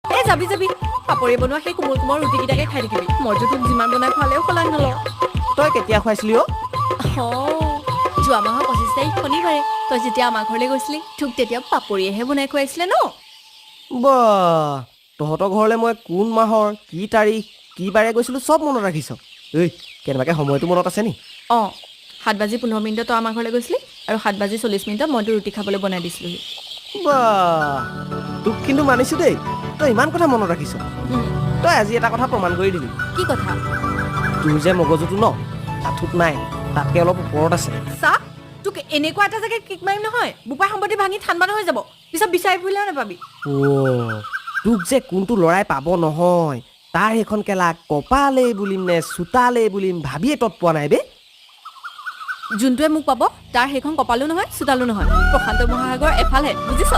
এই যাবি যাবি, পাপৰিয়ে বনোৱা সেই কোমল কোমল ৰুটিকেইটাকে খাই থাকিবি। মইতো তোক যিমান বনাই খোৱালেও সলাগ নলওঁ। তই কেতিয়া খুৱাইছিলি অ'? অঁ, যোৱা মাহৰ 25 তাৰিখ শনিবাৰে তই যেতিয়া আমাৰ ঘৰলৈ গৈছিলি, তোক তেতিয়া পাপৰিয়েহে বনাই খুৱাইছিলে ন। বা, তহঁতৰ ঘৰলৈ মই কোন মাহৰ কি তাৰিখ কি বাৰে গৈছিলোঁ চব মনত ৰাখিছ। ঐ, কেনেবাকৈ সময়টো মনত আছে নি? অঁ, 7 বাজি 15 মিনিটত তই আমাৰ ঘৰলৈ গৈছিলি আৰু 7 বাজি 40 মিনিটত মই তোৰ ৰুটি খাবলৈ বনাই দিছিলোহি। বা, তোক কিন্তু মানিছো দেই, তই ইমান কথা মনত ৰাখিছ। তই আজি এটা কথা প্ৰমাণ কৰি দিলি। কি কথা? তোৰ যে মগজুটো ন আঁঠুত নাই, তাতকৈ অলপ ওপৰত আছে। চা, তোক এনেকুৱা এটা জেগাত কিক মাৰিম নহয়, বোপাই সম্পত্তি ভাঙি থান বান হৈ যাব। পিছত বিচাৰি ফুৰিলেও নাপাবি। অ', তোক যে কোনটো ল'ৰাই পাব নহয়, তাৰ সেইখন কেলা কপালেই বুলিম নে চোতালেই বুলিম ভাবিয়ে তত পোৱা নাই বে। যোনটোৱে মোক পাব তাৰ সেইখন কপালো নহয়, চোতালো নহয়, প্ৰশান্ত মহাসাগৰ এফালহে, বুজিছ?